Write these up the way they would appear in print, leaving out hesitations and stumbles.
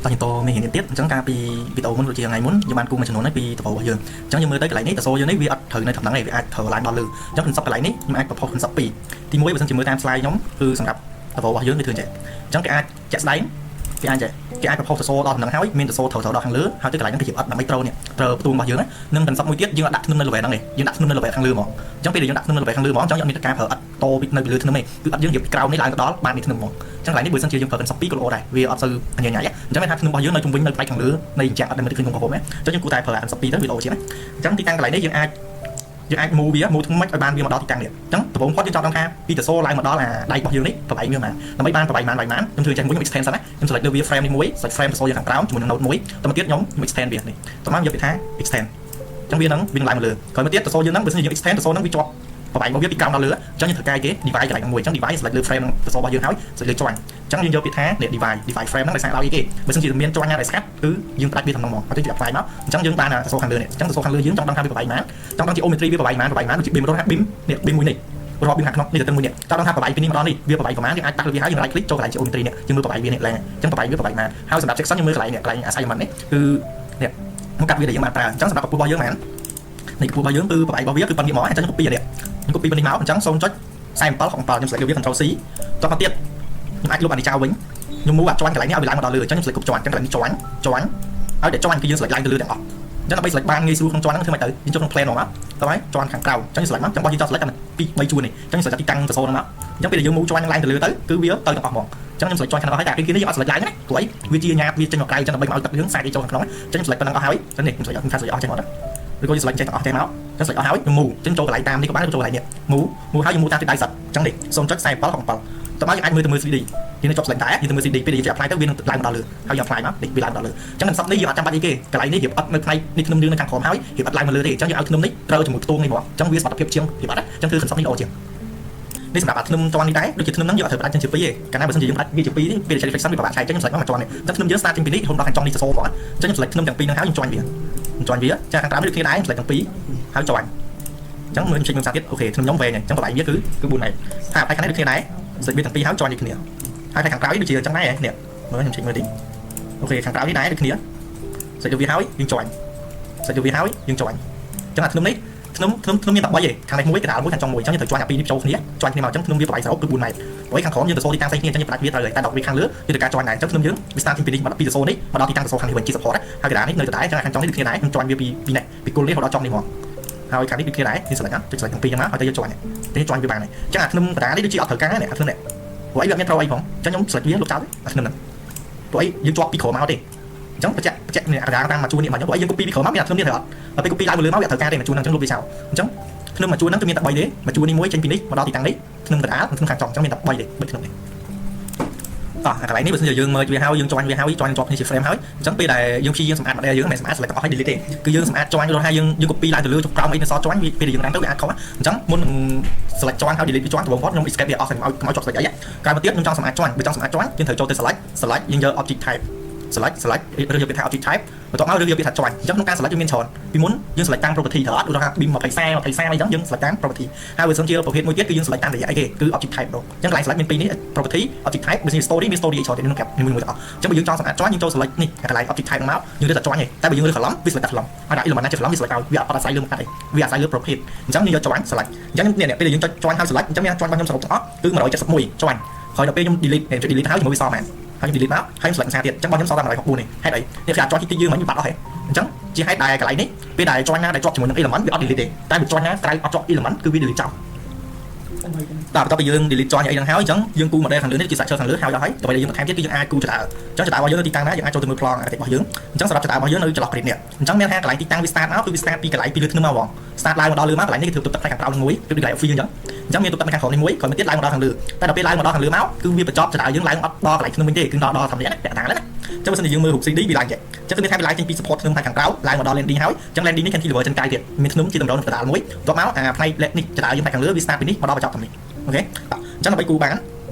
តោះយើងតមេរៀនទៀតអញ្ចឹងកាលពីវីដេអូមុនដូចជាថ្ងៃមុនយើងបានគូមួយចំនួនហើយពីតបរបស់យើងអញ្ចឹងយើងមើលទៅកន្លែងនេះតសូយើងនេះវាអត់ត្រូវនៅតំណែងទេវាអាចត្រូវឡើងដល់លើអញ្ចឹង concept កន្លែងនេះខ្ញុំអាចប្រផុស concept 2ទី1បើសិនជាមើលតាម slide ខ្ញុំគឺសម្រាប់តបរបស់យើងវាធ្វើអញ្ចឹងអញ្ចឹងគេអាចជាក់ស្ដែងគេអាចគេអាចប្រផុសសសរដល់តំណែងហើយមានសសរត្រូវត្រូវដល់ខាងលើហើយទៅកន្លែងហ្នឹងគឺជាអត់ដើម្បីត្រូវនេះត្រូវផ្ទួងរបស់យើងណានិង concept មួយទៀតយើងអត់ដាក់ធ្នឹមនៅ level ហ្នឹងទេយើងដាក់ធ្នឹមនៅ level ខាងលើហ្មងអញ្ចឹងពេលដែលយើងដាក់ធ្នឹមនៅ level ខាងលើហ្មងអញ្ចឹងយើងអត់មានការប្រើអត់តពីនៅពីលើធ្នឹមទេគឺអត់យើងរៀបពីក្រោមនេះឡើងទៅដល់បាននេះធ្នឹមហ្មងអញ្ចឹងកន្លែងនេះបើសិនជាយើងប្រើ concept 2ក៏ល្អដែរវាអត់សូវញញ៉ៃអញ្ចឹងមានថាធ្នឹមរបស់យើងនៅជុំវិញនៅផ្នែកខាងលើនៃអញ្ចឹងអត់ដែលមើលឃើញក្នុងកំពុងណាអញ្ចឹងយើងគួរតែប្រើ concept 2ទៅវាល្អជាងណាអញ្ចឹងទីតាំងកន្លែងនេះយើងអាច move វា move ថ្មិចឲ្យបានវាមកដល់ទីតាំងនេះអញ្ចឹងដំបូងផុតយើងចង់ដឹងថាពីតសូឡើងមកដល់អាដៃរបស់យើងនេះប្រវែងវាប៉ុន្មានដើម្បីបានប្រវែងប៉ុន្មានប៉ុន្មានខ្ញុំធ្វើចេះមួយខ្ញុំ extend សិនណាខ្ញុំ select លើវា frame នេះមួយ select frame តសូយើងខាងក្រោមជាមួយនឹង node មួយតមកទៀតខ្ញុំ extend វានេះតមកយកពាក្យថា extend អញ្ចឹងវានឹងឡើងមកលើក្រោយមកទៀតតសូយើងហ្នឹងបើសិនជាយើង extend តសូហ្នឹងវាជាប់ប្រវែងរបស់វាពីក្រោមដល់លើអញ្ចឹងយើងត្រូវកាយគេ divide កន្លែងហ្នឹងមួយអញ្ចឹង divide select លើ frame តសូរបស់យើងហើយ select លើជាន់អញ្ចឹងយើងយកពាក្យថានេះ divide divide frame ហ្នឹងដោយសារឲ្យគេបើសិនជាមានជាន់ណាដែលស្កាត់គឺយើងផ្ដាច់វាក្នុងហ្មងអត់ទៅ apply មកអញ្ចឹងយើងបានតសូខាងលើនេះអញ្ចឹងតសូខាងលើយើងចង់ដឹងថាវាប្រវែងប៉ុន្មានចង់ដឹង geometry វាប្រវែងប៉ុន្មានប្រវែងប៉ុន្មានដូចជា beam រត់ថា beam នេះ beam មួយនេះរាប់ beam ខាងក្នុងនេះទៅមួយនេះចង់ដឹងថាប្រវែងពីនេះមកដល់នេះវាប្រវែងប្រហែលយើងអាចប៉ះលើវាហើយយើង right click ចូលកន្លែង geometry នេះយើងមើលប្រវែងវានេះឡើងអញ្ចឹងប្រវែងវាប្រវែងប៉ុន្មានហើយសម្រាប់ section យើងមើលកន្លែងនេះកន្លែង assignment នេះគឺនេះមកកាត់វាដែលយើងបានប្រើអញ្ចឹងសម្រាប់កម្ពស់របស់យើងមែននេះកម្ពស់របស់យើងគឺប្រវែងរបស់វាគឺប៉ុណ្្នេះមកអញ្ចឹងខ្ញុំ copy នេះខ្ញុំ copy ប៉ុណ្នេះមកអញ្ចឹង0.47 67ខ្ញុំ select លើវា control C តមកទៀតខ្ញុំអាចលុបអានេះចោលវិញខ្ញុំ move អាជាន់កន្លែងនេះឲ្យវាឡើងមកដល់លើអញ្ចឹងខ្ញុំ select គ្រប់ជាន់អញ្ចឹងកន្លែងនេះជាន់ជាន់ឲ្យតែជាន់គឺយើង select ឡើងទៅលើទាំងអស់អញ្ចឹងដើម្បី select បានងាយស្រួលក្នុងជាន់ហ្នឹងធ្វើម៉េចទៅយើងចូលក្នុង plane មកតើហើយជាន់ខាងក្រៅអញ្ចឹង select មកអញ្ចឹងរបស់យើងចង់ select តែ2 3ជួរនេះអញ្ចឹង select ទីតាំងសសរហ្នឹងមកអញ្ចឹងពេលដែលយើង move ជាន់ហ្នឹងឡើងទៅលើទៅគឺវាទៅទាំងអស់ហ្មងអញ្ចឹងខ្ញុំ select ជាន់ខាងក្រៅហើយតែគេនេះយើងអត់ select ឡើងណាព្រោះអីវាជាញ៉ាបវាចេញមកក្រៅអញ្ចឹងដើម្បីមកឲ្យទឹកយើងសាកគេចូលខាងក្នុងអញ្ចឹងខ្ញុំ select ប៉ុណ្ណឹងអស់ហើយអញ្ចឹងនេះខ្ញុំ select ខ្ញុំខាត់ select អស់ចេញមកទៅឬក៏យើង select ចេះទាំងអស់ចេញមកអញ្ចឹង select អស់ហើយខ្ញុំ move អញ្ចឹងចូលកន្លែងតាមនេះក៏បានចូលកន្លែងនេះ move move ហើយយើង move តាមទិសដៅសិតអញ្ចឹងនេះ0.47 67តោះមកយើងអាចមើលទៅមើល 3D យើងនៅជាប់ select ដែរយើងទៅមើល 3D ពេលដែលយើង apply ទៅវានឹងឡើងមកដល់លើហើយយើង apply មកនេះវាឡើងមកដល់លើអញ្ចឹង concept នេះយើងអត់ចាំបាច់អីគេកន្លែងនេះរៀបអត់នៅផ្នែកនេះធ្នឹមយើងនៅខាងក្រោមហើយរៀបអត់ឡើងមកលើទេអញ្ចឹងយើងឲ្យធ្នឹមនេះត្រូវជាមួយផ្ទួងនេះហ្មងអញ្ចឹងវាសមត្ថភាពជាងរៀបអត់អញ្ចឹងគឺ concept នេះល្អជាងនេះសម្រាប់អាធ្នឹមជាន់នេះដែរដូចជាធ្នឹមហ្នឹងយើងអត់ត្រូវផ្ដាច់ចេញជាពីរទេកាលណាបើសិនជាយើងផ្ដាច់វាជាពីរនេះពេលដែល reflection វាពិបាកឆែកអញ្ចឹងខ្ញុំ select មកមួយជាន់នេះអញ្ចឹងធ្នឹមយើង start ចេញពីនេះរហូតដល់ខាងចុងនេះសសរហ្មងអញ្ចឹងខ្ញុំ select ធ្នឹមទាំងពីរហ្នឹងហើយខ្ញុំ join វាខ្ញុំ join វាចាខាងក្រោមនេះដូចគ្នាដែរខ្ញុំ select ទាំងពីរហើយ join អញ្ចឹងមើលខ្ញុំចេញមើលសារទៀត OK ធ្នឹមខ្ញុំវែងហើយអញ្ចឹងប្រវែងវាគឺ4ម៉ែត្រហើយផ្នែកខាងនេះដូចគ្នាដែរ select វាទាំងពីរហើយ join ដូចគ្នាហើយខាងក្រោយដូចជាអញ្ចឹងដែរនេះមើលខ្ញុំចេញមើលតិច OK ខាងក្រោយនេះដែរដូចគ្នា select វាហើយយើង join select វាហើយយើង join អញ្ចឹងអាធ្នឹមនេះធ្នឹមធ្នឹមធ្នឹមមានតែ3ឯងខាងនេះមួយកណ្ដាលមួយខាងចុងមួយអញ្ចឹងយើងត្រូវ join អាពីរនេះចូលគ្នា join គ្នាមកអញ្ចឹងធ្នឹមវាប្រវែងសរុបគឺ4ម៉ែត្រព្រោះខាងក្រោមយើងទៅសូទីតាំងផ្សេងគ្នាអញ្ចឹងយើងផ្ដាច់វាត្រូវហើយតែដល់វាខាងលើយើងត្រូវការ join ដែរអញ្ចឹងធ្នឹមយើងវា start ពីនេះមកពីសសរនេះមកដល់ទីតាំងសសរខាងនេះវិញជា support ហើយកណ្ដាលនេះនៅដដែលអញ្ចឹងខាងចុងនេះដូចគ្នាដែរខ្ញុំ join វាពីនេះពីគល់នេះរហូតដល់ចុងនេះហ្មងហើយខាងនេះដូចគ្នាដែរយើង select ចុច select ទាំងពីរអញ្ចឹងមកហើយទៅយើង join នេះ join វាបានហើយអញ្ចឹងអាធ្នឹមកណ្ដាលនេះដូចជាអត់ត្រូវការនេះអាធ្នឹមនេះព្រោះអីវាអត់មានត្រូវអីផងអញ្ចឹងខ្ញុំ select វាលុបចោលអាធ្នឹមហ្នឹងព្រោះអីយើងជាប់ពីក្រោមមកទេអញ្ចឹងបញ្ជាក់បញ្ជាក់នេះអាកណ្ដាលតាមមកជួរនេះមកអញ្ចឹងព្រោះអីយើង copy ពីក្រោមមកមានអាធ្នឹមនេះត្រូវអត់ដល់ពេល copy ឡើងមកលើមកវាអត់ត្រូវការទេមកជួរហ្នឹងអញ្ចឹងលុបវាចោលអញ្ចឹងធ្នឹមមកជួរហ្នឹងគឺមានតែ3ទេមកជួរនេះមួយចេញពីនេះមកដល់ទីតាំងនេះធ្នឹមកណ្ដាលនិងធ្នឹមខាងចុងអញ្ចឹងមានតែ3ទេ3ធ្នឹមទេអោះអាកន្លែងនេះបើសិនជាយើង merge វាហើយយើង join វាហើយ join ជាប់គ្នាជា frame ហើយអញ្ចឹងពេលដែលយើងព្យាយាមសម្អាត model យើងមិនមែនសម្អាត select ទាំងអស់ហើយ delete ទេគឺយើងសម្អាត join រហូតហើយយើង copy ឡើងទៅលើចុះក្រោមអីនៅសល់ join វាពេលដែលយើង run ទៅវាអាចខុសអញ្ចឹងមុននឹង select join ហើយ delete វា join ដំបូងផុតខ្ញុំ escape វាអស់ហើយកុំឲ្យជាប់ select អីក្រោយមកទៀតខ្ញុំចង់សម្អាត join បើចង់សម្អាត join យើងត្រូវចូលទៅ select select យើងយក object type select select រើសយកពាក្យថា object type បន្ទាប់មករើសយកពាក្យថា join អញ្ចឹងក្នុងការ select យើងមានច្រើនពីមុនយើង select តាម property ត្រូវអត់ឧទាហរណ៍ beam 20 40 20 30អីចឹងយើង select តាម property ហើយបើសិនជាប្រភេទមួយទៀតគឺយើង select តាមរយៈអីគេគឺ object type ម្ដងអញ្ចឹងកន្លែង select មានពីរនេះ property object type បើសិនជា story មាន story អីច្រើនទៀតក្នុងប្រាប់មួយមួយទាំងអស់អញ្ចឹងបើយើងចង់សម្អាត join យើងចូល select នេះកន្លែង object type ហ្នឹងមកយើងរើសតែ join ទេតែបើយើងរើស column វា select តែ column ហើយដាក់ element ណាជា column វា select ឲ្យវាអត់អាស្រ័យលើមុខកាត់ទេវាអាស្រ័យលើប្រភេទអញ្ចឹងយើងយក join select អញ្ចឹងនេះពេលយើងចុច join ហើយ select អញ្ចឹងមាន join របស់ខ្ញុំសរុបទាំងអស់គឺ171 join ហើយដល់ពេលខ្ញុំ delete ចុច delete ហើយជាមួយវាសល់មែនហើយខ្ញុំ delete មកហើយខ្ញុំ select ភាសាទៀតអញ្ចឹងបងខ្ញុំសល់តែ164នេះហេតុអីនេះគឺអាច join តិចយើងមិញវាបាត់អស់ហេអញ្ចឹងជាហេតុដែលកន្លែងនេះពេលដែល join ណាដែលជាប់ជាមួយនឹង element វាអត់ delete ទេតែបើ join ណាក្រៅអត់ជាប់ element គឺវា delete ចោលតើបន្ទាប់ពីយើង delete join អីហ្នឹងហើយអញ្ចឹងយើងគូ model ខាងលើនេះជា structure ខាងលើហើយដល់ហើយដើម្បីយើងបន្ថែមទៀតគឺយើងអាចគូជណ្ដើរអញ្ចឹងជណ្ដើររបស់យើងនៅទីតាំងណាយើងអាចចូលទៅមើលប្លង់ architect របស់យើងអញ្ចឹងសម្រាប់ជណ្ដើររបស់យើងនៅចន្លោះ grid នេះអញ្ចឹងមានថាកន្លែងទីតាំងវា start មកគឺវា start ពីកន្លែងពីលើធ្នឹមមកហ្មង start ឡើងមកដល់លើមកកន្លែងនេះគេធ្វើទប់ទឹកផ្នែកខាងក្រោមមួយគឺកន្លែង office អញ្ចឹងអញ្ចឹងមានទប់ទឹកខាងក្រោមនេះមួយក្រោយមកទៀតឡើងមកដល់ខាងលើតែដល់ពេលឡើងមកដល់ខាងលើមកគឺវាបញ្ចប់ជណ្ដើរយើងឡើងអត់ដល់កន្លែងធ្នឹមវិញទេគឺដល់ដល់ធម្មតាណាពាក់កណ្ដាលណាអញ្ចឹងបើសិនជាយើងមើលរូប 3D វាឡើងចេះអញ្ចឹងគឺមានថាវាឡើងចេញពី support ធ្នឹមផ្នែកខាងក្រៅឡើងមកដល់ landing ហើយអញ្ចឹង landing នេះ cantilever ចិនកាយទៀតមានធ្នឹមជាតម្រូវនឹងកណ្ដាលមួយបន្ទាប់មកអាផ្នែកនេះជណ្ដើរយើងផ្នែកខាងលើវា start ពីនេះមកដល់បញ្ចប់ធំនេះOK អញ្ចឹងដើម្បីគូបាន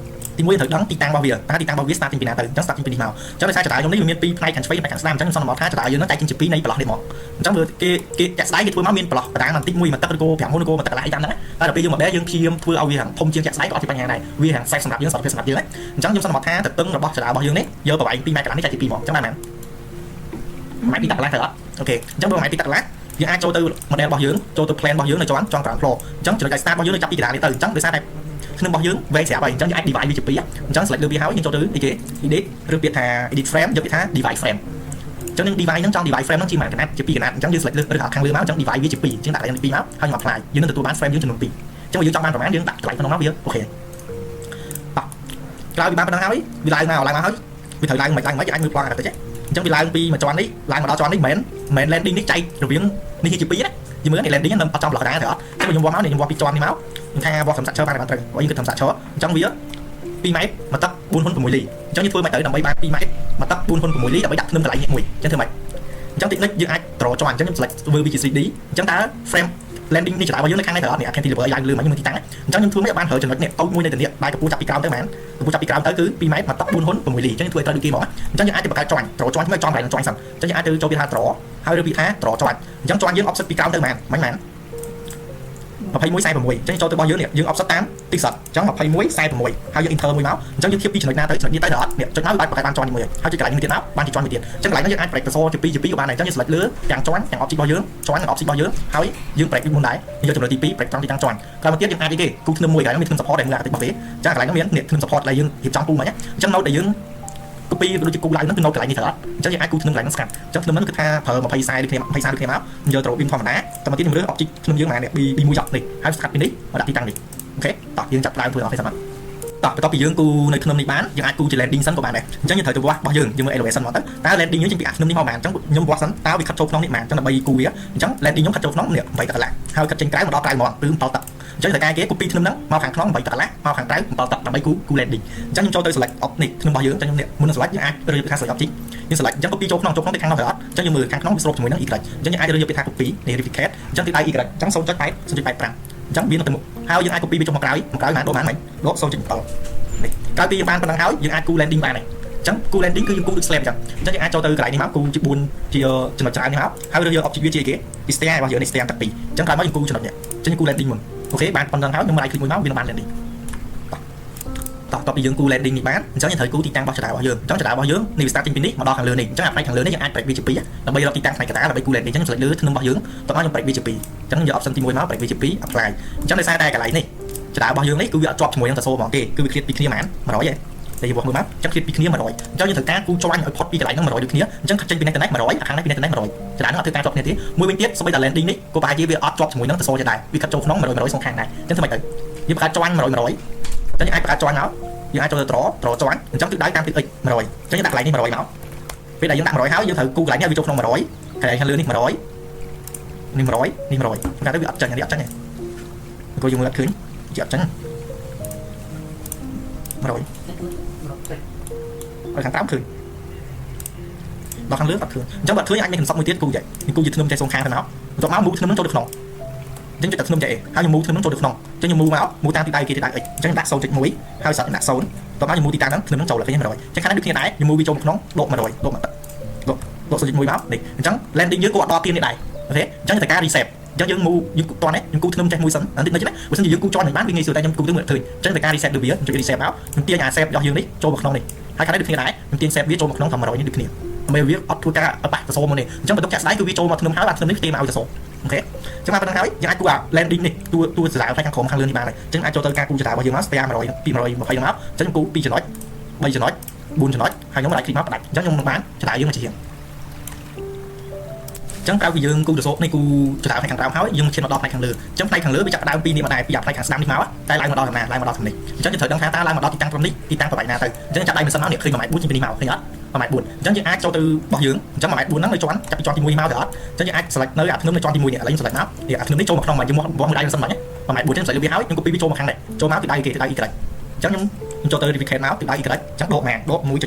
ទីមួយត្រូវដឹងទីតាំងរបស់វាតើទីតាំងរបស់វា start ចេញពីណាទៅអញ្ចឹង start ចេញពីនេះមកអញ្ចឹងដោយសារជណ្ដើរខ្ញុំនេះវាមានពីរផ្នែកខាងឆ្វេងផ្នែកខាងស្ដាំអញ្ចឹងខ្ញុំសន្មតថាជណ្ដើរយើងហ្នឹងចែកចេញជាពីរនៃប្រឡោះនេះមកអញ្ចឹងមើលគេគេចាក់ស្ដែងគេធ្វើមកមានប្រឡោះបដាងបន្តិចមួយមួយទឹកឬក៏5ហ៊ុនឬក៏មួយទឹកកន្លះអីតាមហ្នឹងតែដល់ពេលយើងមកដែរយើងព្យាយាមធ្វើឲ្យវាធំជាងចាក់ស្ដែងក៏អត់ជាបញ្ហាដែរវាហាង safe សម្រាប់យើងសុខភាពសម្រាប់យើងណាអញ្ចឹងខ្ញុំសន្មតថាទទឹងរបស់ជណ្ដើររបស់យើងនេះយកប្រវែង2ម៉ែត្រកន្លះនេះចែកជា2មកអញ្ចឹងបានម៉ែត្រ2ទឹកកន្លះទៅអត់ OK អញ្ចឹងបើម៉ែត្រ2ទឹកកន្លះយើងអាចចូលទៅ model របស់យើងចូលទៅ plan របស់យើងនៅជាន់ជាន់ ground floor អញ្ចឹងចំណុច start របស់យើងនៅចាប់ពីកណ្ដាលនេះទៅអញ្ចឹងដោយសារតែក្នុងរបស់យើងវែងស្រាប់ហើយអញ្ចឹងយើងអាច divide វាជាពីរអញ្ចឹង select លើវាហើយយើងចូលទៅអីគេ edit ឬពាក្យថា edit frame យកពាក្យថា divide frame អញ្ចឹងនឹង divide ហ្នឹងចង់ divide frame ហ្នឹងជាមួយកណាត់ជាពីរកណាត់អញ្ចឹងយើង select លើឬខាងលើមកអញ្ចឹង divide វាជាពីរអញ្ចឹងដាក់កន្លែងពីរមកហើយខ្ញុំ apply យើងនឹងទទួលបាន frame យើងចំនួន2អញ្ចឹងបើយើងចង់បានប្រមាណយើងដាក់តម្លៃក្នុងមកវា OK តោះក្រោយពីបានប៉ុណ្ណឹងហើយវាឡើងមកឡើងមកហើយវាត្រូវឡើងមិនឡើងមិនអាចមើលប្លង់អាតិចអញ្ចឹងវាឡើងពីមួយជាន់នេះឡើងមកដល់ជាន់នេះមិនមែន landing នេះចែករវាងនេះជាពីរណាយមើលនេះ landing នឹងអត់ចំប្លុកដែរទេអត់អញ្ចឹងខ្ញុំវាស់មកនេះខ្ញុំវាស់ពីជាន់នេះមកខ្ញុំថាវាស់សម្សាក់ឈើបានបានត្រូវព្រោះយើងគិតសម្សាក់ឈើអញ្ចឹងវា2ម៉ែត្រមួយទឹក4ហ៊ុន6លីអញ្ចឹងយើងធ្វើមិនទៅដើម្បីបាន2ម៉ែត្រមួយទឹក4ហ៊ុន6លីដើម្បីដាក់ធ្នឹមកន្លែងនេះមួយអញ្ចឹងធ្វើម៉េចអញ្ចឹងតិចនិចយើងអាចត្រជាន់អញ្ចឹងខ្ញុំ select ធ្វើវាជា 3D អញ្ចឹងតើ frame landing នេះចរារបស់យើងនៅខាងនេះត្រូវអត់នេះ cantilever ឲ្យឡើងលើមកខ្ញុំមើលទីតាំងអញ្ចឹងខ្ញុំធ្វើមិនឲ្យបានប្រើចំណុចនេះតូចមួយនៅទីនេះបែរកម្ពស់ចាប់ពីក្រោមទៅហ្មងកម្ពស់ចាប់ពីក្រោមទៅគឺ2ម៉ែត្រមួយទឹក4ហ៊ុន6លីអញ្ចឹងធ្វើឲ្យត្រូវដូចគេហ្មងអញ្ចឹងយើងអាចទៅបង្កើតជាន់ត្រជាន់ថ្មីចំកន្លែងជាន់សិនអញ្ចឹងយើងអាចទៅចូលវាថាត្រហើយឬពាក្យថាត្រជាន់អញ្ចឹងជាន់យើង offset ពីក្រោមទៅហ្មងមិញហ្មង21 46អញ្ចឹងចូលទៅរបស់យើងនេះយើង offset តាមទីសិតអញ្ចឹង21 46ហើយយើង enter មួយមកអញ្ចឹងយើងធៀបពីចំណុចណាទៅចំណុចនេះទៅដល់អត់នេះចុចមកបានបង្កើតបានជាន់នេះមួយហើយចុចកន្លែងនេះទៀតមកបានជាជាន់មួយទៀតអញ្ចឹងកន្លែងនេះយើងអាច break ទៅសជា2ជា2ក៏បានដែរអញ្ចឹងយើង select លើទាំងជាន់ទាំង object របស់យើងជាន់និង object របស់យើងហើយយើង break ពីមុនដែរយកចំណុចទី2 break ត្រង់ទីតាំងជាន់ក្រោយមកទៀតយើងអាចអីគេគូធ្នឹមមួយកន្លែងមានធ្នឹម support ដែលមើលអាតិចរបស់គេអញ្ចឹងកន្លែងនោះមាននេះធ្នឹម support ដែលយើងរៀបចំពូមិញអញ្ចឹង note ដែលយើង copy ដូចជាគូឡើងហ្នឹងគឺ note កន្លែងនេះត្រូវអត់អញ្ចឹងយើងអាចគូធ្នឹមកន្លែងហ្នឹងស្កាត់អញ្ចឹងធ្នឹមហ្នឹងគឺថាប្រើ20ខ្សែដូចគ្នា20ខ្សែដូចគ្នាមកយកត្រូវ beam ធម្មតាតែមកទៀតខ្ញុំរើស object ធ្នឹមយើងមកនេះ B B1 ចប់នេះហើយស្កាត់ពីនេះមកដាក់ទីតាំងនេះ OK តោះយើងចាប់ដើមធ្វើដល់នេះសិនមកតោះបន្ទាប់ពីយើងគូនៅធ្នឹមនេះបានយើងអាចគូជា landing សិនក៏បានដែរអញ្ចឹងយើងត្រូវទៅវាស់របស់យើងយើងមើល elevation មកទៅតើ landing យើងចេញពីអាធ្នឹមនេះមកបានអញ្ចឹងខ្ញុំវាស់សិនតើវាខិតចូលក្នុងនេះបានអញ្ចឹងដើម្បីគូវាអញ្ចឹង landing ខ្ញុំខិតចូលក្នុងនេះ8តកន្លះហើយខិតចេញក្រៅមកដល់ក្រៅហ្មងគឺ7ទឹកអញ្ចឹងត្រូវការគេ copy ធ្នឹមហ្នឹងមកខាងក្នុង8តកន្លះមកខាងក្រៅ7ទឹកដើម្បីគូគូ landing អញ្ចឹងខ្ញុំចូលទៅ select op នេះធ្នឹមរបស់យើងអញ្ចឹងខ្ញុំនេះមុននឹង select យើងអាចរើសពាក្យថា select object យើង select អញ្ចឹង copy ចូលក្នុងចូលក្នុងទៅខាងនោះទៅអត់អញ្ចឹងយើងមើលខាងក្នុងវាស្របជាមួយនឹង y អញ្ចឹងយើងអាចរើសយកពាក្យថា copy នេះ replicate អញ្ចឹងទីដៃ y អញ្ចឹង0.8 0.85អញ្ចឹងវានៅទៅមុខហើយយើងអាច copy វាចុះមកក្រោយមកក្រោយបានដកបានមិនដក0.7នេះក្រោយពីយើងបានប៉ុណ្ណឹងហើយយើងអាចគូ landing បានហើយអញ្ចឹងគូ landing គឺយើងគូដូច slab អញ្ចឹងអញ្ចឹងយើងអាចចូលទៅកន្លែងនេះមកគូជា4ជាចំណុចច្រើននេះមកហើយរើសយក object វាជាគេជា stair របស់យើងនេះ stair ទឹក2អញ្ចឹងក្រោយមកយើងគូចំណុចនេះអញ្ចឹងយើងគូ landing មុន OK បានប៉ុណ្ណឹងហើយខ្ញុំ right click មួយមកវានឹងបាន landing តោះតោះពីយើងគូ landing នេះបានអញ្ចឹងយើងត្រូវគូទីតាំងរបស់ជណ្ដើររបស់យើងអញ្ចឹងជណ្ដើររបស់យើងនេះវា start ចេញពីនេះមកដល់ខាងលើនេះអញ្ចឹងអាផ្នែកខាងលើនេះយើងអាច break វាជា2ដើម្បីរកទីតាំងផ្នែកកណ្ដាលដើម្បីគូ landing អញ្ចឹងខ្ញុំ select លើធ្នឹមរបស់យើងតោះមកខ្ញុំ break វាជា2អញ្ចឹងយក option ទី1មក break វាជា2 apply អញ្ចឹងដោយសារតែកន្លែងនេះជណ្ដើររបស់យើងនេះគឺវាអត់ជាប់ជាមួយនឹងសសរហ្មងទេគឺវាឃ្លាតពីគ្នាហ្មង100ឯងតែយើងវាស់មើលមកអញ្ចឹងឃ្លាតពីគ្នា100អញ្ចឹងយើងត្រូវការគូជាន់ឲ្យផុតពីកន្លែងហ្នឹង100ដូចគ្នាអញ្ចឹងចេញពីនេះទៅនេះ100អាខាងនេះពីនេះទៅនេះ100ជណ្ដើរហ្នឹងអត់ធ្វើការជាប់គ្នាទេមួយវិញទៀតសូម្បីតែ landing នេះក៏ប្រហែលជាវាអត់ជាប់ជាមួយនឹងសសរដែរវាខិតចូលក្នុង100 100សងខាងដែរអញ្ចឹងធ្វើម៉េចទៅយើងបង្កើតជាន់100 100អញ្ចឹងយើងអាចបង្កើតជាន់មកយើងអាចចូលទៅត្រត្រជាន់អញ្ចឹងទិសដៅតាមទិស x 100អញ្ចឹងយើងដាក់កន្លែងនេះ100មកពេលដែលយើងដាក់100ហើយយើងត្រូវគូកន្លែងនេះវាចូលក្នុង100កន្លែងខាងលើនេះ100នេះ100នេះ100តែទៅវាអត់ចាញ់នេះអត់ចាញ់ទេក៏យើងមើលអត់ឃើញជាអត់ចាញ់100ហើយខាងក្រោមឃើញដល់ខាងលើអត់ឃើញអញ្ចឹងបើឃើញអាចមានកំសត់មួយទៀតគូចេះគូជាធ្នឹមចេះសងខាងទៅមកបន្ទាប់មកមូធ្នឹមនឹងចូលទៅក្នុងអញ្ចឹងចុចតែធ្នឹមចេះហើយខ្ញុំមូធ្នឹមនឹងចូលទៅក្នុងអញ្ចឹងខ្ញុំមូមកមូតាមទីដៅគេទីដៅ x អញ្ចឹងដាក់0.1ហើយសត្វដាក់0បន្ទាប់មកខ្ញុំមូទីតាំងហ្នឹងធ្នឹមនឹងចូលឃើញ100អញ្ចឹងខាងនេះដូចគ្នាដែរខ្ញុំមូវាចូលមកក្នុងដក100ដកមកដកដក0.1មកនេះអញ្ចឹង landing យើងក៏អត់ដល់ទៀននេះដែរ OK អញ្ចឹងត្រូវការ reset អញ្ចឹងយើងមូយើងតនេះខ្ញុំគូធ្នឹមចេះមួយសិនអានេះណាបើសិនជាយើងគូជាន់មិនបានវាងាយស្រួលតែខ្ញុំគូទៅមើលឃើញអញ្ចឹងត្រូវការ reset ដូចវាចុច reset មកខ្ញុំទាញអា shape របស់យើងនេះចូលមកក្នុងនេះហើយខាងនេះដូចគ្នាដែរខ្ញុំទាញ shape វាចូលមកក្នុងត្រឹម100នេះដូចគ្នាដើម្បីវាអត់ធ្វើការប៉ះសសរមកនេះអញ្ចឹងបន្ទុកចាក់ស្ដែងគឺវាចូលមកធ្នឹមហើយបាទធ្នឹមនេះផ្ទេរមកឲ្យសសរ OK អញ្ចឹងមកប៉ុណ្្នឹងហើយយើងអាចគូអា landing នេះតួតួសរសើរផ្នែកខាងក្រោមខាងលើនេះបានហើយអញ្ចឹងអាចចូលទៅការគូជណ្ដើររបស់យើងមក stair 100 220មកអញ្ចឹងគូ2ចំណុច3ចំណុច4ចំណុចហើយខ្ញុំ right click មកផ្ដាច់អញ្ចឹងខ្ញុំនឹងបានជណ្ដើរយើងមកជារៀងចឹងក្រៅពីយើងគូទៅសោនេះគូជណ្ដើរផ្នែកខាងក្រោមហើយយើងឈានមកដល់ផ្នែកខាងលើអញ្ចឹងផ្នែកខាងលើវាចាប់ដើមពីនេះមកដែរពីផ្នែកខាងស្ដាំនេះមកតែឡើងមកដល់ខាងណាឡើងមកដល់ខាងនេះអញ្ចឹងយើងត្រូវដឹងថាតើឡើងមកដល់ទីតាំងត្រឹមនេះទីតាំងប្រហែលណាទៅអញ្ចឹងចាប់ដៃមិនសិនមកនេះឃើញ1ម៉ែត្រ4ជាងពីនេះមកឃើញអត់1ម៉ែត្រ4អញ្ចឹងយើងអាចចូលទៅរបស់យើងអញ្ចឹង1ម៉ែត្រ4ហ្នឹងនៅជាន់ចាប់ពីជាន់ទី1មកទៅអត់អញ្ចឹងយើងអាច select នៅអាធ្នឹមនៅជាន់ទី1នេះឥឡូវខ្ញុំ select មកនេះអាធ្នឹមនេះចូលមកក្នុងមកយើងមកវាស់មួយដៃមិនសិនមក1ម៉ែត្រ4អញ្ចឹង select វាហើយខ្ញុំ copy វាចូលមកខាងនេះចូលមកទីដៃគេទីដៃ Y អញ្ចឹងខ្ញុំខ្ញុំចូលទៅ replicate មកទីដៃ Y អញ្ចឹងដកមកដក1.4អញ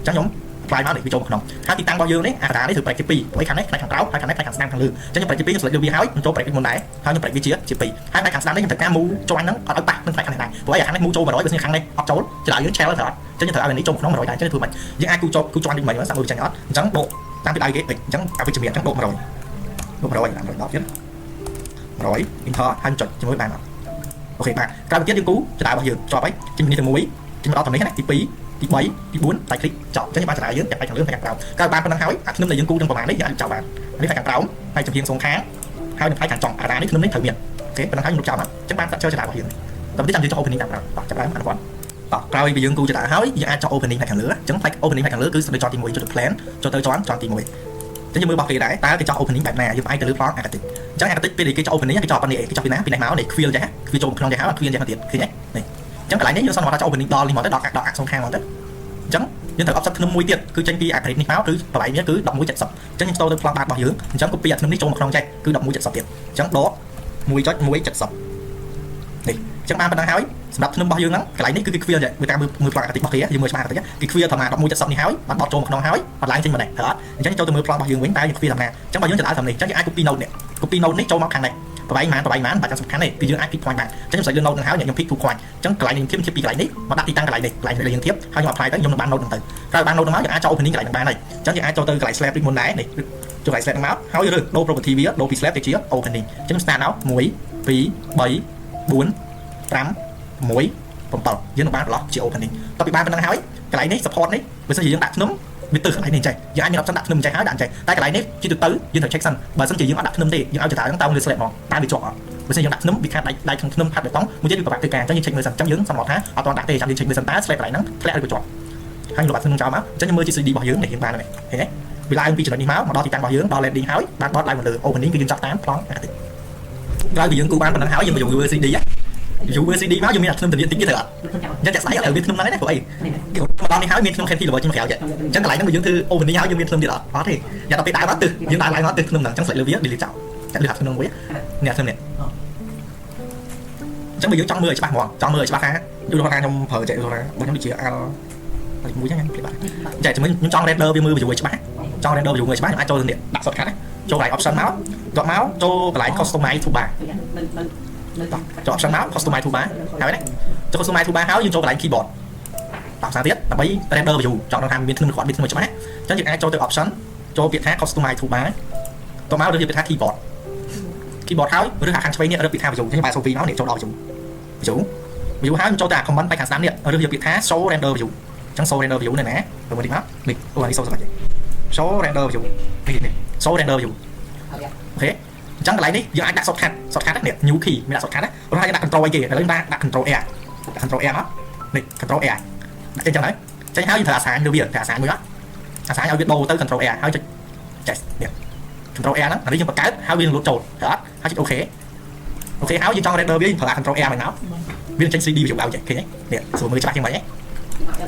្ចឹងខ្ញុំ apply មកនេះវាចូលមកក្នុងហើយទីតាំងរបស់យើងនេះអាកណ្ដាលនេះត្រូវ break ជា2ព្រោះឯខាងនេះផ្នែកខាងក្រោមហើយខាងនេះផ្នែកខាងស្ដាំខាងលើអញ្ចឹងខ្ញុំ break ជា2ខ្ញុំ select លើវាហើយខ្ញុំចូល break មុនដែរហើយខ្ញុំ break វាជា2ហើយផ្នែកខាងស្ដាំនេះខ្ញុំត្រូវការ move ជាន់ហ្នឹងអត់ឲ្យប៉ះនឹងផ្នែកខាងនេះដែរព្រោះឯខាងនេះ move ចូល100បើមិនខាងនេះអត់ចូលច្រឡៅយើងឆែលត្រូវអត់អញ្ចឹងយើងត្រូវឲ្យនេះចូលក្នុង100ដែរអញ្ចឹងធ្វើម៉េចយើងអាចគូចូលគូជាន់នេះមិនសាក់មើលចាញ់អត់អញ្ចឹងដកតាមពីដៅគេអញ្ចឹងអវិជ្ជមានអញ្ចឹងដក100ដក100 110ទៀត100 enter ហើយចុចជាមួយបានអត់OK បាទក្រោយទៀតយើងគូចដៅរបស់យើងជាប់ហើយចេញនេះទៅ1ចេញមកដល់ត្រង់នេះណាទី2ទី3ទី4តែ click ចប់អញ្ចឹងយើងបានចដៅយើងទាំងផ្នែកខាងលើផ្នែកខាងក្រោមក្រោយបានប៉ុណ្ណឹងហើយអាធ្នឹមដែលយើងគូទាំងប្រមាណនេះយើងអាចចោលបាននេះផ្នែកខាងក្រោមហើយចំហៀងសងខាងហើយនឹងផ្នែកខាងចុងអាដានេះធ្នឹមនេះត្រូវមាន OK ប៉ុណ្ណឹងហើយខ្ញុំលុបចោលមកអញ្ចឹងបាន structure ចដៅរបស់យើងតោះទីចាំយើងចុះ opening តាមក្រោយតោះចាប់ដើមអនុវត្តតោះក្រោយពីយើងគូចដៅហើយយើងអាចចុះ opening ផ្នែកខាងលើអញ្ចឹងផ្នែក opening ផ្នែកខាងលើគឺស្ដីជាន់ទី1ចុចទៅ plan ចុះទៅជាន់ជាន់ទី1អញ្ចឹងយើងមើលរបស់គេដែរតើគេចោះ opening បែបណាយើងផ្អែកទៅលើប្លង់ architect អញ្ចឹង architect ពេលដែលគេចោះ opening គេចោះប៉ុណ្នេះគេចោះពីណាពីនេះមកនេះខ្វៀលចេះខ្វៀលចូលក្នុងចេះហើយខ្វៀលចេះមកទៀតឃើញទេនេះអញ្ចឹងកន្លែងនេះយើងសន្មតថាចោះ opening ដល់នេះមកទៅដល់ដល់អាក់សងខាងមកទៅអញ្ចឹងយើងត្រូវ offset ធ្នឹមមួយទៀតគឺចេញពីអា grid នេះមកគឺប្រវែងវាគឺ11.70អញ្ចឹងខ្ញុំស្ទោទៅប្លង់បាតរបស់យើងអញ្ចឹង copy អាធ្នឹមនេះចូលមកក្នុងចេះគឺ11.70ទៀតអញ្ចឹងដក1.170នេះអញ្ចឹងបានប៉ុណ្ណឹងហើយសម្រាប់ធ្នឹមរបស់យើងហ្នឹងកន្លែងនេះគឺគេខ្វៀលចេះមើលតាមមើលមើលប្លង់ architect របស់គេយើងមើលច្បាស់ architect គេខ្វៀលធម្មតា11.70នេះហើយបានបត់ចូលមកក្នុងហើយអត់ឡើងចេញមកនេះត្រូវអត់អញ្ចឹងចូលទៅមើលប្លង់របស់យើងវិញតើយើងខ្វៀលធម្មតាអញ្ចឹងបើយើងចដៅត្រឹមនេះអញ្ចឹងយើងអាច copy node នេះ copy node នេះចូលមកខាងនេះប្រវែងម៉ានប្រវែងម៉ានបាច់ចាំសំខាន់ទេគឺយើងអាច pick point បានអញ្ចឹងខ្ញុំស្រេចលើ node ហ្នឹងហើយខ្ញុំ pick two point អញ្ចឹងកន្លែងនេះធៀបធៀបពីកន្លែងនេះមកដាក់ទីតាំងកន្លែងនេះកន្លែងដែលយើងធៀបហើយខ្ញុំ apply ទៅខ្ញុំនឹងបាន node ហ្នឹងទៅក្រោយបាន node ហ្នឹងមកយើងអាចចូល opening កន្លែងហ្នឹងបានហើយអញ្ចឹងយើងអាចចូលទៅកន្លែង slab ដូចមុនដែរនេះចូលកន្លែង slab ហ្នឹងមកហើយរើសដូរ property វាដូរពី slab ទៅជា opening អញ្ចឹង start មក1 2 3 4 5 6 7យើងនឹងបានប្លោះជា opening តទៅពីបានប៉ុណ្ណឹងហើយកន្លែងនេះ support នេះបើសិនជាយើងដាក់ធ្នឹមវាទិសកន្លែងនេះចេះយើងអាចមាន option ដាក់ធ្នឹមចេះហើយដាក់ចេះតែកន្លែងនេះជាទូទៅយើងត្រូវ check សិនបើសិនជាយើងអត់ដាក់ធ្នឹមទេយើងឲ្យចតាហ្នឹងតោងលើ slab ហ្មងតើវាជាប់អត់បើសិនយើងដាក់ធ្នឹមវាខាតដៃដៃក្នុងធ្នឹមផាត់បេតុងមួយទៀតវាពិបាកធ្វើការអញ្ចឹងយើង check មើលសិនអញ្ចឹងយើងសន្មតថាអត់ទាន់ដាក់ទេចាំយើង check មើលសិនតើ slab កន្លែងហ្នឹងធ្លាក់ឬក៏ជាប់ហើយលុបអាធ្នឹមចោលមកអញ្ចឹងយើងមើលជា 3D របស់យើងនេះយើងបានហើយឃើញទេវាឡើងពីចំណុចនេះមកមកដល់ទីតាំងរបស់យើងដល់ landing ហើយបានបត់ឡើងមកលើ opening គឺយើងចាប់តាមប្លង់អាទិក្រោយពីយើងគូបានប៉ុណ្ណឹងហើយយើងមកយកមើល 3D យូរ 3D មកយើងមានអាធ្នឹមតនាតិចទៀតទៅអត់អញ្ចឹងចាក់ស្ដែងអត់ត្រូវមានធ្នឹមហ្នឹងទេព្រោះអីគេមកដល់នេះហើយមានធ្នឹម cantilever ចេញមកក្រៅចេះអញ្ចឹងកន្លែងហ្នឹងបើយើងធ្វើ opening ហើយយើងមានធ្នឹមទៀតអត់អត់ទេយ៉ាដល់ពេលដើរមកទិសយើងដើរឡើងមកទិសធ្នឹមហ្នឹងអញ្ចឹងស្លេកលើវា delete ចោលចាក់លើអាធ្នឹមមួយនេះអាធ្នឹមនេះអញ្ចឹងបើយើងចង់មើលឲ្យច្បាស់ហ្មងចង់មើលឲ្យច្បាស់ថាយូរថាខ្ញុំប្រើចេះយូរថាបើខ្ញុំដូចជា L មួយចឹងខ្ញុំភ្លេចបាត់ចេះជាមួយខ្ញុំចង់ render វាមើល view ឲ្យច្បាស់ចង់ render view មើលច្បាស់ខ្ញុំអាចចូលទៅនេះដាក់ shortcut ណាចូលកន្លែង option មកយកមកចូលកន្លែង customize toolbar តោះចូល option មក customize toolbar ហើយណាចូល customize toolbar ហើយយើងចូលកន្លែង keyboard តោះសារទៀតដើម្បី render view ចង់ដឹងថាមានធ្នឹមគាត់មានធ្នឹមច្បាស់អញ្ចឹងយើងអាចចូលទៅ option ចូលពាក្យថា customize toolbar តមករើសយកពាក្យថា keyboard keyboard ហើយឬខាងឆ្វេងនេះរើសពាក្យថា view អញ្ចឹងបែរសូវីមកនេះចូលដល់ view view view ហើយចូលទៅអា command បែកខាងស្ដាំនេះរើសយកពាក្យថា show render view អញ្ចឹង show render view នេះណាទៅមើលតិចមកនេះអូអានេះ show សម្រាប់ show render view នេះនេះ show render view OK អញ្ចឹងកន្លែងនេះយើងអាចដាក់ shortcut shortcut នេះ new key មានដាក់ shortcut ណាព្រោះថាយើងដាក់ control អីគេឥឡូវយើងដាក់ control R ដាក់ control R មកនេះ control R ដាក់ចេញចឹងហើយចេញហើយយើងត្រូវអាសាញលើវាត្រូវអាសាញមួយមកអាសាញឲ្យវាដូរទៅ control R ហើយចុច yes នេះ control R ហ្នឹងអានេះយើងបង្កើតហើយវានឹងលុបចូលត្រូវអត់ហើយចុច OK OK ហើយយើងចង់ render វាយើងប្រើ control R មកមកវានឹងចេញ 3D វាឲ្យចេះឃើញទេនេះស្រួលមើលច្បាស់ជាងមិនហ៎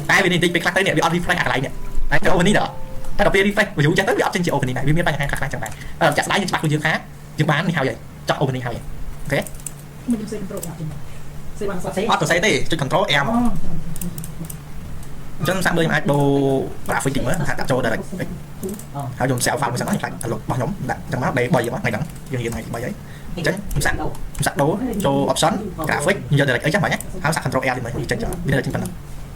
តែវានេះតិចពេលខ្លះទៅនេះវាអត់ refresh អាកន្លែងនេះតែទៅ opening ទៅតែដល់ពេល refresh view ចេះទៅវាអត់ចេញជា opening ដែរវាមានបញ្ហាខ្លះៗចឹងដែរតែចាក់ស្ដែងយើងច្បាស់ខ្លួនយើងថាយើងបាននេះហើយចោះ opening ហើយ OK មិនសេ control អត់សេបានសតសេ អត់ទៅសេទេចុច control R មកអញ្ចឹងសាកមើលខ្ញុំអាចដូរ graphic តិចមើលថាដាក់ចូល direct ហើយខ្ញុំ save file មួយសិនហើយខ្លាចអាលុបរបស់ខ្ញុំដាក់អញ្ចឹងមក day 3 ហ្នឹងថ្ងៃហ្នឹងយើងរៀនថ្ងៃទី3ហើយអញ្ចឹងខ្ញុំសាកខ្ញុំសាកដូរចូល option graphic ខ្ញុំយក direct អីចឹងបាញ់ហើយសាក control R តិចមើលវាចេញចឹងវាចេញប៉ុណ្ណឹង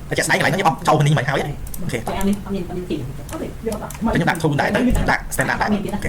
តែជាក់ស្ដែងកន្លែងហ្នឹងខ្ញុំអត់ចូល opening មិនហើយ OK តែអានេះអត់មានអត់មានទីអត់ទេយកដាក់ ខ្ញុំដាក់ tool ដែរទៅដាក់ standard ដែរ OK